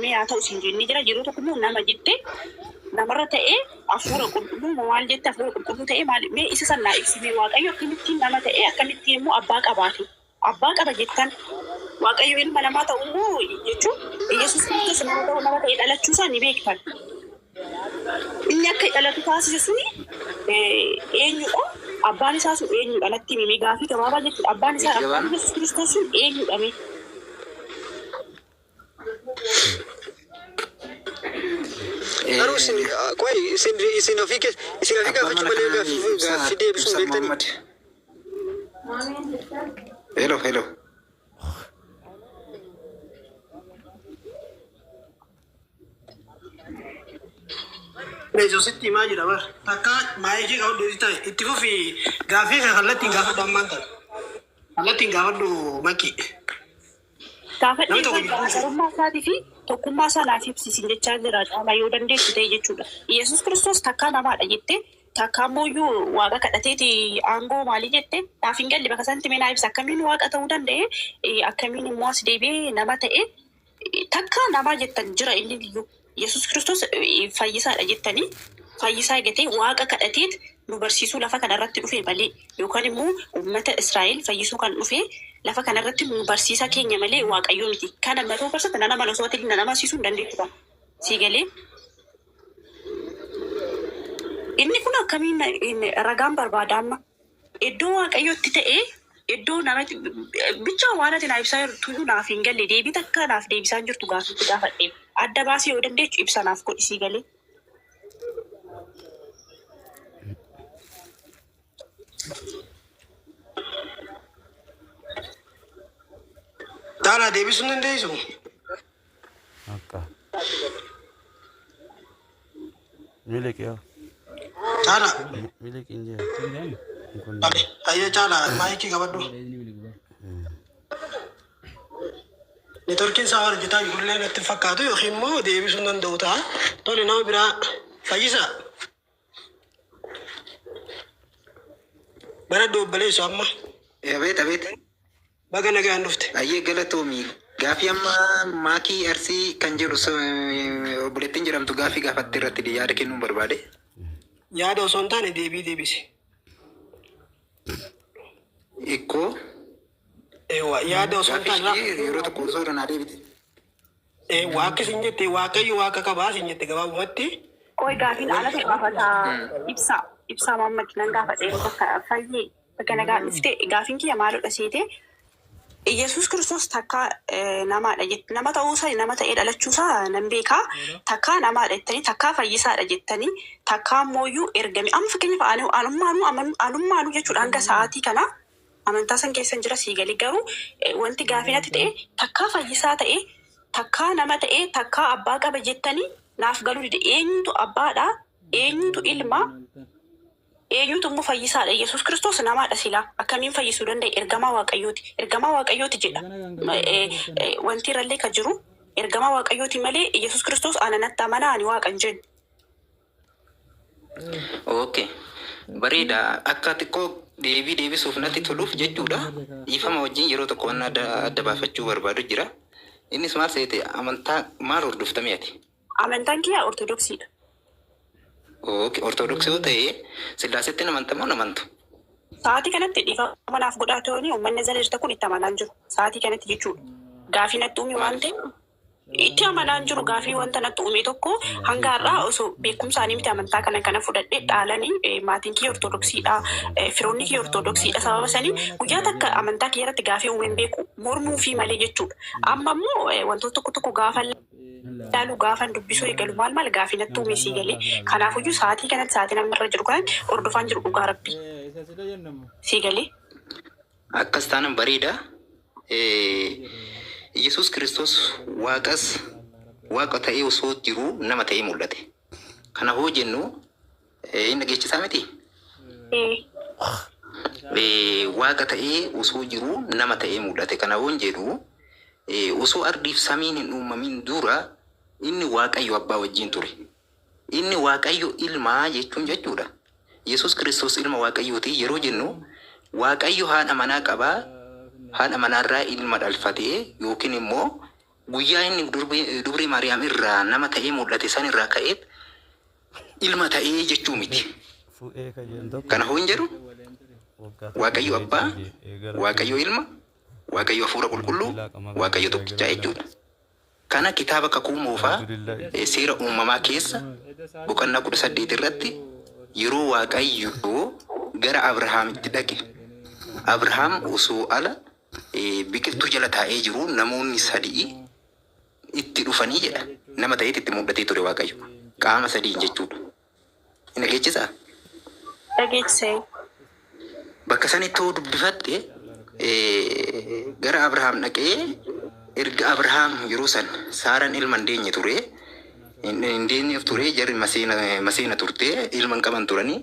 Mee haa ta'u siin jennee jira. Yeroo tokko immoo nama jette, namarra ta'ee hafuura qulqulluu moo maal jette, hafuura qulqulluu ta'ee maal, mee isa san naa ibsi mee. Waaqayyo akkamittiin nama ta'ee, akkamittiin immoo abbaa qabaate? Abbaa qaba jettan, Waaqayyo ilma namaa ta'uu immoo jechuun Yesuus Kiristoos nama ta'uu, nama ta'ee dhalachuu isaa ni beektan. Inni akka dhalatu taasise suni eenyudha? Abbaan isaa sun eenyudha? Natti himi mee, gaafii gabaabaa jechuudha. Abbaan isaa, abbaan Yesuus Kiristoos sun eenyudha mee? Garuu isin qoy, isin ofii isin ofii Abbaa gaafachuu mana malee kanaa gaaffii Ibsaa gaaffii deebisuu hin Ibsaa beektanii. Muhammad. Hello, hello. Yesuus sitti himaa jira bar. Takka maayikii qabadhu ta'e itti fufi, gaaffii kee kallattiin gaafadhu ammaan tana. Kallattiin gaafadhu, Makii. Gaafadhee Namni tokko isaa gidduu seene. garaagarummaa isaatii fi tokkummaa isaa naaf ibsisiin jechaa jira, caalaa yoo dandeessu ta'e jechuudha. Yesuus Kiristoos takkaa namaadha jette, takkaa immoo iyyuu waaqa kadhateeti aangoo maalii jette, naaf hin galle. Bakka sanatti mee naa ibsa, akkamiin waaqa ta'uu danda'e, akkamiin immoo as deebi'ee nama ta'e? Takkaa namaa jettan jira, inni iyyuu Yesuus Kiristoos fayyisaadha jettanii, fayyisaa egatee waaqa kadhateet nu barsiisuu lafa kanarratti dhufe malee, yookaan immoo uummata Israa'el fayyisuu kan dhufe lafa kanarratti nu barsiisaa keenya malee waaqayyoo miti. Kana 100% nana amana, osoo ati nan amansiisuu hin dandeettu kana. Sii galee? Inni kun akkamiin ragaan barbaada amma? Iddoo waaqayyootti ta'ee iddoo namatti bichaa waan ati naa ibsaa jirtu iyyuu naaf hin galle. Deebii takka naaf deebisaa hin jirtu gaaffiitti gaafadheef. Adda baasii yoo dandeechu ibsa naaf godhi, sii galee. Caalaa, deebisuu hin dandeessu? Akka. Miliqi yoo. Caalaa. Miliqi hin jiru. Kun Tole. Hayyee Caalaa, maayikii qabadhu. Neetworkiin isaa waan hojjetaa jirullee natti hin fakkaatu, yookiin immoo deebisuu hin danda'u ta'a. Tole, nama biraa, Fayyisaa. Bara obboleessu amma. Abeet, abeet. Baga nagaan dhufte. Ayyee, galatoomi. Gaafii amma Maakii Arsii kan jedhu obboleettiin jedhamtu gaafii gaafatte irratti yaada kennuun barbaade. Yaada osoo hin taane deebii deebisi. Ikkoo Eewwa, yaada osoo hin gaafii taane ishee yeroo tokko osoo irra naa deebite. Eewwa, akka isin jette Waaqayyo waaqa qabaa isin jette gabaabumatti. Qoy, gaafiin alatu gaafata. Ibsaa, Ibsaa Muhammad nan gaafadhe yeroo takka. Fayyee, baga nagaan dhufte. Gaafiin kiyya maalodha seete? Yesuus Kiristoos takkaa namaadha jette, nama ta'uusaa, nama ta'ee dhalachuusaa nan beekaa, takkaa namaadha jettanii, takkaa fayyisaadha jettanii, takkaa ammooyyuu ergame. Amma fakkeenyaaf ani anummaanuu anummaanuu jechuudha hanga sa'aatii kana amantaa san keessan jira, sii galee? Garuu wanti gaafii natti ta'e, takkaa fayyisaa ta'e, takkaa nama ta'e, takkaa abbaa qaba jettanii, naaf galuu dide. Eenyutu abbaadha? Eenyutu ilma? Eenyutu immoo fayyisaadha? Yesuus Kiristoos namaadha, silaa akkamiin fayyisuu danda'e? Ergamaa Waaqayyooti, ergamaa Waaqayyooti jedha. Wanti irrallee kan jiru ergamaa Waaqayyooti malee Yesuus Kiristoos ana natti amanaa, ani waaqa hin jennu. Okay. Bareeda. Akka xiqqoo deebii deebisuuf natti toluuf jechuudha. Dhiifama wajjin yeroo tokko waan adda baafachuu barbaadu jira. Innis maal seete, amantaa maal hordoftamee ati? Amantaan kiyya Ortodoksiidha. Okay. Ortodoksii yoo ta'e Sillaasetti amanta moo hin amantu? Sa'aatii kanatti, dhiifama naaf godhaa ta'uun, uummanni jala jirta kun, itti amanaan jiru. Sa'aatii kanatti jechuudha. Gaafii natti uume waan ta'eef itti amanaan jiru. Gaafii wanta natti uume tokko, hanga har'aa osoo beekumsaanii miti amantaa kana kana fudhadhee dhaalanii, maatiin kiyya Ortodoksiidha. Firoonni kiyya Ortodoksiidha. Sababa sanii guyyaa takka amantaa kiyya irratti gaafii uume hin beeku. Mormuu fi malee jechuudha. Amma immoo wantoota tokko tokko gaafa ilaalu, gaafan dubbisuu eegalu, maal maal gaafii natti uume, sii galee? Kanaafuyyuu sa'aatii kanatti, sa'aatiin amma irra jiru kanatti hordofaan jiru, dhugaa rabbii, sii galee? Akkas taanaan bareeda. Yesuus Kiristoos waaqas, waaqa ta'ee osoo jiruu nama ta'ee mul'ate. Kana hoo jennu hin dhageechisaa miti? Ee. Waaqa ta'ee osoo jiruu nama ta'ee mul'ate. Kana hoon jedhu, osoo ardiif samiin hin uumamin dura inni Waaqayyo abbaa wajjin ture. Inni Waaqayyo ilmaa jechuun jechuudha. Yesuus Kiristoos ilma Waaqayyooti yeroo jennu, Waaqayyo haadha manaa qabaa, haadha manaarraa ilma dhalfatee yookiin immoo Guyyaa inni dubree Maariyaam irraa nama ta'ee mul'ate san irraa ka'eet ilma ta'ee jechuu miti. Fuudhee ka jedhan tokko Kana hoo hin jedhu waggaa tokko Waaqayyo Abbaa, eegala Waaqayyo Ilma, Waaqayyo Hafuura Qulqulluu, Waaqayyo tokkichaa jechuudha. Kana kitaaba Kakuu Moofaa Alhamdulillah. seera uumamaa keessa boqonnaa 18 irratti yeroo Waaqayyo gara Abrahaamitti dhaqe Abrahaam osoo ala biqiltuu jala taa'ee jiru namoonni sadii itti dhufanii jedha. Nama ta'eet itti mul'atee ture Waaqayyo. Qaama sadiin jechuudha. Hin dhageechisaa? Dhageessee. Bakka sanitti hoo dubbifatte gara Abrahaam dhaqee erga Abrahaam yeroo san Saaraan ilma hin deenye ture. Hin deenyeef ture jarri maseena turte ilma hin qaban turanii.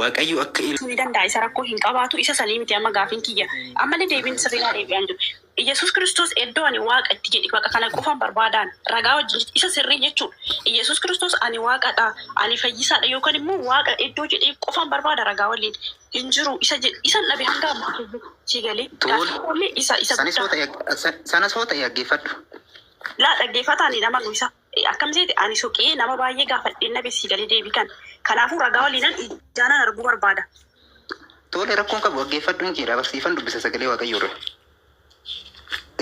Waaqayyo akka Ni danda'a isa rakkoo hin qabaatu isa sanii miti amma gaafiin kiyya. Ammallee deebiin sirrii naa deebi'aan jiru. Iyyasuus Kiristoos iddoo ani waaqa itti jedhi bakka kana qofaan barbaadaan ragaa wajjin isa sirrii jechuudha. Iyyasuus Kiristoos ani waaqadha, ani fayyisaadha yookaan immoo waaqa iddoo jedhee qofaan barbaada ragaa waliin hin jiru isa jedhi isan dhabe hanga ammaa si galee Tole. gaafiin koollee isa isa Sanis hoo guddaa. ta'e sanas hoo ta'e dhaggeeffadhu. Laa dhaggeeffataan nama isa akkam seete ani soqee nama baay'ee gaafadheen dhabe si galee deebii kan. Kanaafuu ragaa waliinan ijaanan arguu barbaada. Tole rakkoon qabu dhaggeeffadhu hin jedha barsiifan dubbisa sagalee Waaqayyoo irra.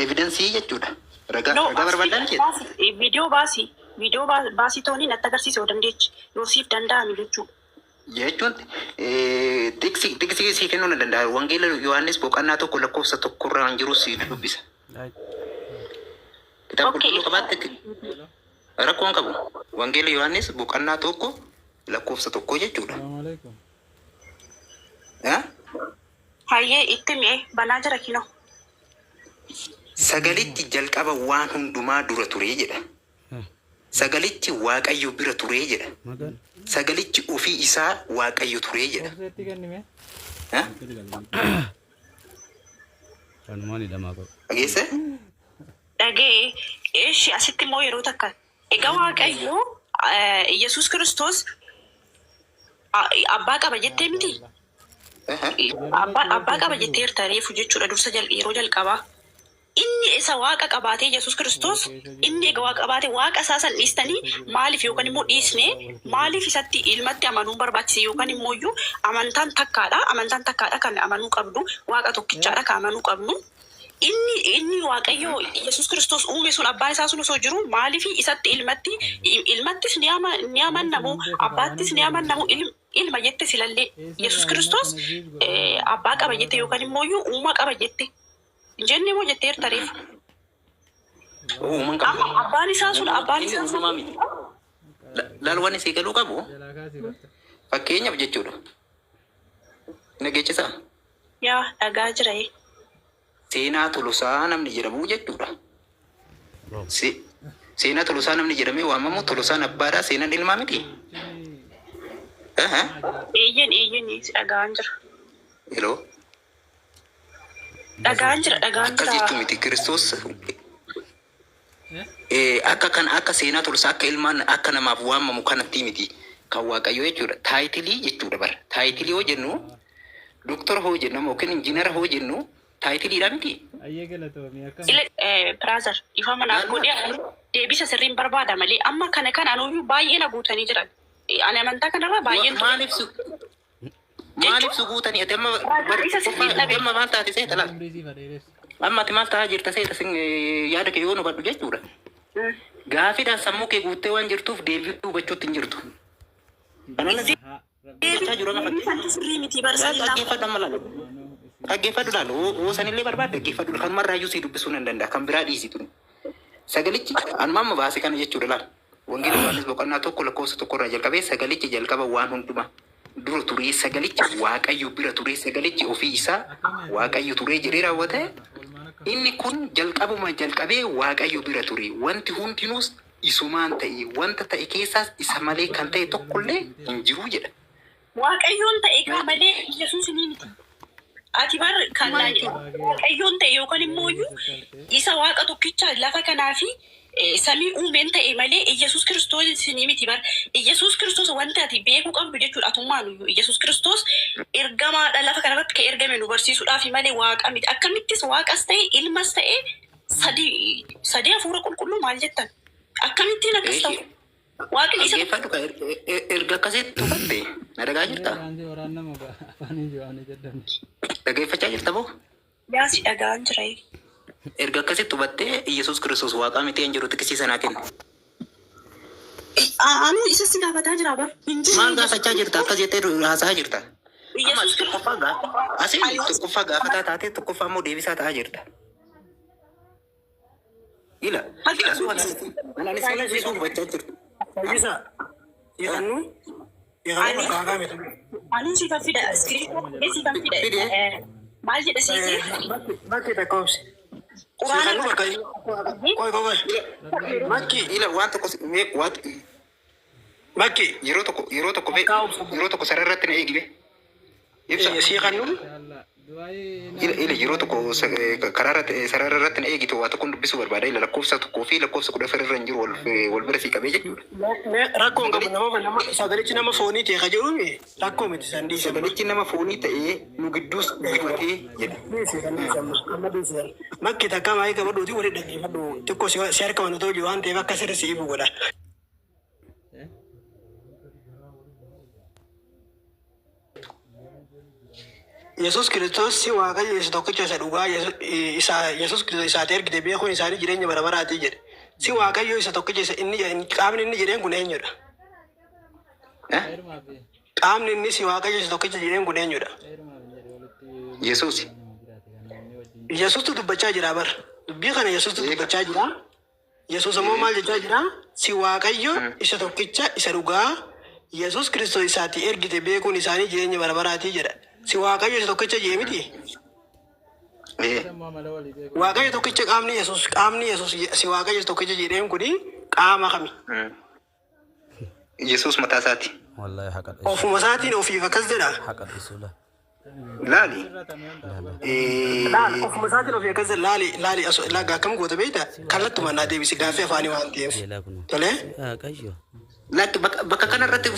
Evidensii jechuudha. Ragaa No, ragaa barbaadan jedha. baasi, viidiyoo baasi, viidiyoo baasii toonii natti agarsiisuu dandeechi. Yoo siif danda'ame jechuudha. Jechuun tiksii sii kennuu ni danda'a. Wangeela Yohaannis boqonnaa 1 lakkoofsa tokkorraa kan jiru sii dubbisa. Kitaaba qulqulluu qabaatte rakkoon qabu. Wangeela Yohaannis boqonnaa 1 lakkoofsa 1 jechuudha. Hayyee itti mi'e banaa jira kinoo. Sagalichi jalqaba waan hundumaa dura ture jedha. Sagalichi Waaqayyo bira ture jedha. Sagalichi ofii isaa Waaqayyo ture jedha. Kanumaan hidhamaa qabu. Dhageesse? Dhaga'e eeshi asitti immoo yeroo takka egaa Waaqayyo Yesuus Kiristoos abbaa qaba jettee miti? Abbaa qaba jetteerta reefu jechuudha dursa yeroo jalqabaa. Inni isa waaqa qabaatee Yesuus Kiristoos inni egaa waaqa qabaatee waaqa isaa san dhiistanii maaliif yookaan immoo dhiisnee maaliif isatti ilmatti amanuun barbaachise yookaan immoo iyyuu amantaan takkaadha amantaan takkaadha kan amanuu qabdu waaqa tokkichaadha kan amanuu qabnu. Inni Waaqayyo Yesuus Kiristoos uume sun abbaan isaa sun osoo jiru maaliif isatti ilmatti ilmattis ni amannamu abbaattis ni amannamu ilma jette silallee Yesuus Kiristoos abbaa qaba jette yookaan immoo iyyuu uumaa qaba jette. Jenne moo jetteerta reefu. Uumaan qabu. Amma abbaan isaa sun abbaan Inni isaa sun uumamaa miti. Laal waan isii galuu qabu fakkeenyaaf jechuudha. Nageechisaa. Yaa dhagaa jira. Seenaa Tolosaa namni jedhamu jechuudha. Seenaa Tolosaa namni jedhamee waamamu Tolosaan abbaadhaa seenaan ilmaa miti. Eeyyen eeyyen dhagaan jira. Hello. Dhagaan jira dhagaan Akkas jira. jechuu miti Kiristoos akka kan akka seenaa Tolosaa akka ilmaan akka namaaf waamamu kanatti miti kan Waaqayyoo jechuudha. Taayitilii jechuudha bara. Taayitilii hoo jennu doktora hoo jennu yookiin injiinara hoo jennu taayitiliidha miti. Ila brother ifa manaaf godhee deebisa sirriin barbaada malee amma kana kan anuyyuu baay'ee na guutanii jiran. Ani amantaa kanarraa baay'een ture. Maaliif si guutanii ati amma Ragaa isa sirriin dhabe. amma maal taate seeta laal. Amma ati maal ta'aa jirta seeta sin yaada kee yoo nu hubadhu jechuudha. Gaafiidhaan sammuu kee guuttee waan jirtuuf deebii hubachuutti hin jirtu. Kanaan jechaa jiru amma Deebii santu sirrii miti barsiisaa. Dhaggeeffadhu amma laal. Dhaggeeffadhu laal. Hoo sanillee barbaadde dhaggeeffadhu. Kanumarraayyuu sii dubbisuu nan danda'a. Kan biraa dhiisitu. Sagalichi anuma amma baase kana jechuudha laal. Wangeela Yohaannis boqonnaa 1 lakkoofsa 1 irraa jalqabee sagalichi jalqaba waan hundumaa dura turee sagalichi Waaqayyo bira turee sagalichi ofii isaa Waaqayyo turee jedhee raawwate inni kun jalqabuma jalqabee Waaqayyo bira ture wanti hundinuus isumaan ta'e wanta ta'e keessaas isa malee kan ta'e tokkollee hin jiru jedha. Waaqayyoon ta'e kaa malee Yesuus ni miti. Ati bar kan Waaqayyoon ta'e yookaan immoo iyyuu isa Waaqa tokkicha lafa kanaa fi samii uumeen ta'e malee Iyyasuus Kiristoos ni miti bar. Iyyasuus Kiristoos wanti ati beekuu qabdu jechuudha atummaan iyyuu Iyyasuus Kiristoos ergamaadha lafa kanarratti kan ergame nu barsiisuudhaaf malee Waaqa miti. Akkamittis Waaqas ta'e ilmas ta'e Sadii sadii hafuura qulqulluu maal jettan? Akkamittiin akkas ta'u? Waaqni isa Dhaggeeffadhu ka erga akkasitti hubatte na dhagaa jirta? Dhaggeeffachaa jirta boo? Yaa si dhagaan jira. Erga akkasitti hubattee Iyyasuus Kiristoos waaqaa miti hin jiru xiqisii sanaa kenna. Anu isa si gaafataa jira bar. Hin jiru. Maal gaafachaa jirta? Akkas jettee haasa'aa jirta. Amma Iyyasuus tokkoffaa gaafa asii tokkoffaa gaafataa taatee tokkoffaa immoo deebisaa ta'aa jirta. Ila ila suufa ani sana hubachaa jirtu. Fayyisaa. Siifannuu. Siifannuu bakka waaqaa miti. Ani siifan fida. Iskiriiptoo siifan fida. Fide. Maal jedha siiti? Bakki takka obsi. Quraana Siifannuu bakka qoy qoy qoy. Bakki Ila waan tokko mee waan bakki yeroo tokko mee yeroo tokko sarara irratti na eegi mee. Ibsa. siifannuu Ila ila yeroo tokko karaa irratti sarara irratti na eegitu waa tokkoon dubbisuu barbaada. Ila lakkoofsa 1 fi lakkoofsa 14 irra hin jiru wal bira sii qabee jechuudha. Rakkoon qabu nama sagalichi nama foonii ta'e ka jedhuumi rakkoo miti san dhiise. Sagalichi nama foonii ta'ee nu gidduus buufatee jedha. Dhiise san dhiise amma amma dhiise san. Makki takka maayii qabadhuuti waliin dhaggeeffadhu xiqqoo si harka waan ta'u waan ta'eef akka sirri si ifu godha. Yesuus Kiristoos si Waaqayyo isa tokkicha isa dhugaa isa Yesuus Kiristoos isaati ergite beekuun isaanii jireenya bara baraatii jedhe. Si Waaqayyo isa tokkicha isa inni qaamni inni jedheen kun eenyudha? Eh? Qaamni inni si Waaqayyo isa tokkicha jedheen kun eenyudha? Yesuus. Yesuustu dubbachaa jira bar. Dubbii kana Yesuustu dubbachaa jira. Yesuus ammoo maal jechaa jira? Si Waaqayyo isa tokkicha isa dhugaa Yesuus Kiristoos isaati ergite beekuun isaanii jireenya bara baraatii jedha. Si Waaqayyo isa tokkicha jee miti? Eh. Waaqayyo tokkicha qaamni Yesuus si Waaqayyo isa tokkicha jedheen kuni qaama kami? Yesuus mataa isaati. Wallahi haqa dha. Ofuma isaatiin ofiif akkas jedha. Haqa dhiisuu. Laali. Laal ofuma isaatiin ofii akkas jedha. Laali laali aso laga akkam goota beekta? Kallattuma naa deebisi gaaffii afaanii waan ta'eef. Jeelaa kun. Tolee? Waaqayyo. Lakki bakka kanarratti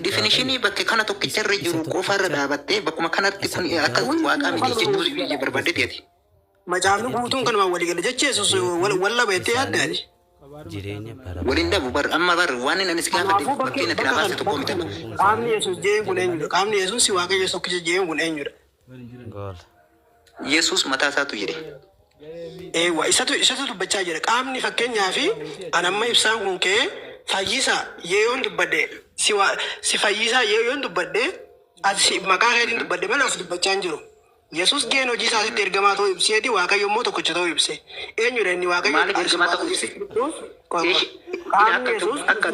definition bakka kana tokkicha irra jiru qofa irra dhaabattee bakkuma kanatti kun akka waaqaa miti jechuu barbaaddeeti ati. Macaafni guutuun kanumaan walii gala jecha Yesuus wal laba jettee yaaddaati. Jireenya bara Waliin dhabu bar amma bar waan inni anis gaafadhe Kanaafuu bakkee natti na bakka baase tokko miti. Qaamni Yesuus jeen kun eenyudha? Qaamni Yesuus si Waaqayyo Yesuus tokkicha jeen kun eenyudha? Gool. Yesuus mataa isaatu jedhe. Eewwa isatu dubbachaa jira. Qaamni fakkeenyaa fi an amma ibsaan kun ka'ee fayyisaa yeeyoon dubbadhe si fayyisaa yeeyoon dubbadhe ati si maqaa keetiin dubbadhe malee of dubbachaa hin jiru. Yesuus geen hojii isaatitti ergamaa ta'uu ibseeti Waaqayyo immoo tokkicha ta'uu ibse. Eenyudha inni Waaqayyo? Maaliif ergamaa ta'uu ibse? Qaamni Akka Yesuus akka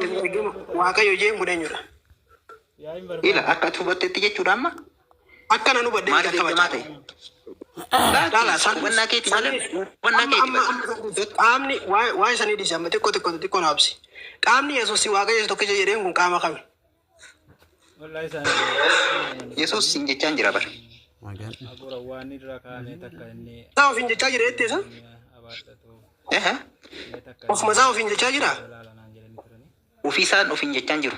Waaqayyo jeen kun eenyudha? Ila akka ati hubattetti jechuudha amma. Akka nan hubadhe Maaliif akka ergamaa macaafa. ta'e? Laala san Hubannaa keeti malee hubannaa keeti amma bara. qaamni waa'ee sanii dhiise amma xiqqoo xiqqoo xiqqoo naaf ibsi. Qaamni Yesuus Waaqayyo isa tokkicha jedheen kun qaama kami? Yesuus siin jechaan jira bara. Magaan. Isaa ofiin jechaa jira jettee isa? Ehe. Ofuma isaa ofiin jechaa jira? Ofiisaan ofiin jechaan jiru.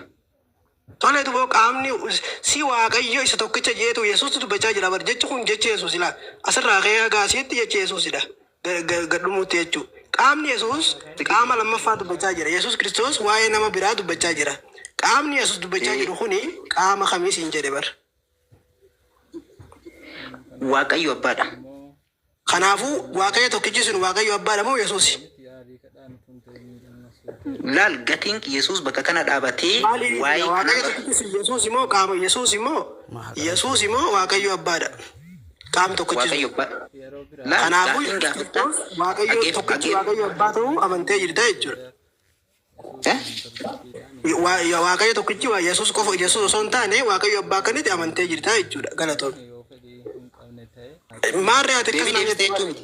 Tolee duboo qaamni si Waaqayyo isa tokkicha jeetu Yesuustu dubbachaa jira bar jechi kun jecha Yesuus ilaa asirraa ka'ee haga asiitti jecha Yesuusidha. Gadhumuutti jechuudha. Qaamni Yesuus qaama lammaffaa dubbachaa jira. Yesuus Kiristoos waa'ee nama biraa dubbachaa jira. Qaamni Yesuus dubbachaa jiru kuni qaama kamii siin jedhe bar. Waaqayyo abbaadha. Kanaafuu Waaqayyo tokkichi sun Waaqayyo abbaadha moo Yesuusi? Laal gatiin Yesuus bakka kana dhaabatee Maali waa'ee Waaqayyo kanaa tokkichi sun Yesuus immoo qaama Yesuus immoo Waaqayyo abbaadha. Qaamni tokkichi sun. Waaqayyo abbaa. Laal Kanaafuu gaafiin Yesuus gaafatta. Kiristoos Waaqayyo tokkichi Waaqayyo abbaa ta'uu amantee jirta jechuudha. Eh? Waaqayyo tokkichi Yesuus qofa Yesuus osoo hin taane Waaqayyo abbaa akkanitti amantee jirta jechuudha. Galatoon. Maarree ati akkas Deebii naan deebistee jette. jechuu miti.